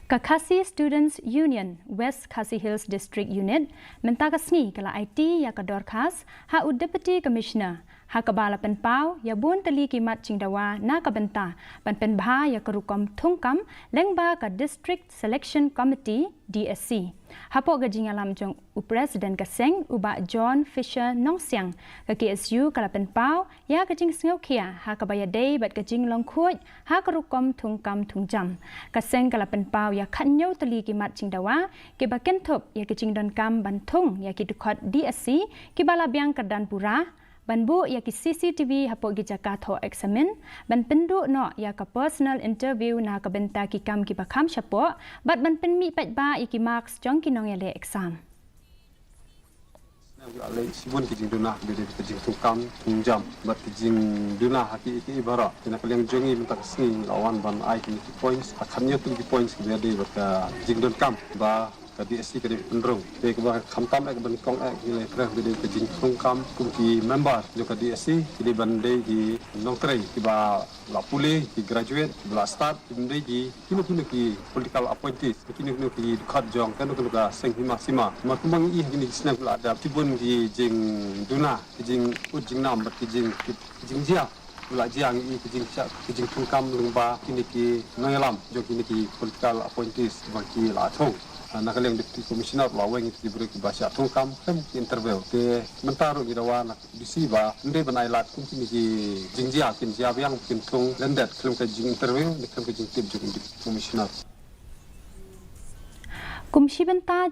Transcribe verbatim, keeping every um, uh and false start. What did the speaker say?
Ka Khasi Students Union West Khasi Hills District Unit mynta ka sngi ka la aiti ïa ka dorkhas ha u Deputy Commissioner ha kaba la pynpaw ïa bun tylli ki mat jingdawa na ka bynta ban pynbha ïa ka rukom thungkam lyngba ka District Selection Committee, D S C. Hapoh ka jingïalam jong u President ka seng, u Bah John Fisher Nongsiang, ka K S U ka la pynpaw ïa ka jingsngewkhia ha kaba ïadei bad ka jinglong khuid ha ka rukom thungkam thungjam. Ka seng ka la pynpaw ïa khatñiew tylli ki mat jingdawa kiba kynthup ïa ki jingdonkam ban thung ïa ki dkhot D S C kiba la biang kyrdan pura, ban buh ïa ki C C T V hapoh ki jaka thoh eksamin, ban pynduh noh ïa ka personal interview na ka bynta ki kam kiba kham shapoh, bad ban pynmih paidbah ïa ki marks jong ki nongïaleh exam. Nang la leh shibun ki jingduna, ki dei ka jingthungkam thungjam bad ki jingduna ha ki, ki baroh. Te na ka liang jong ngi mynta ka sngi la wan ban ai ki points, ha khatñiew tylli ki points ki dei bad ka jingdonkam ba ka D S C ka dei pynrung. Te kaba khamtam eh ban kong eh ki leh treh ki dei ka jingthungkam kum ki member jong ka D S C ki dei ban dei ki nongtrei kiba la pule, ki graduate, kiba la stad, ki ban dei ki kino kino ki political appointees, kino kino ki dkhot jong kano kano ka seng hima sima. Namar kumba ngi i ha kine ki snem la dap shibun ki jingduna, ki jingud jingnam bad ki jing, ki jingjia. La jia ngi i ki jingshah, ki jingthungkam lyngba kine ki nongïalam jong kine ki political appointees kiba ki la thung. Ah, na ka liang Deputy Commissioner la weng ïa ki briew kiba shah thungkam khlem ki interview. Te mynta ruh ngi dawa na D C ba ym dei ban ai lad kum kine ki jingjia, kin jia biang, kin thung lyndet khlem ka jinginterview ne khlem ka jingtip jong u Deputy Commissioner. Kum shi bynta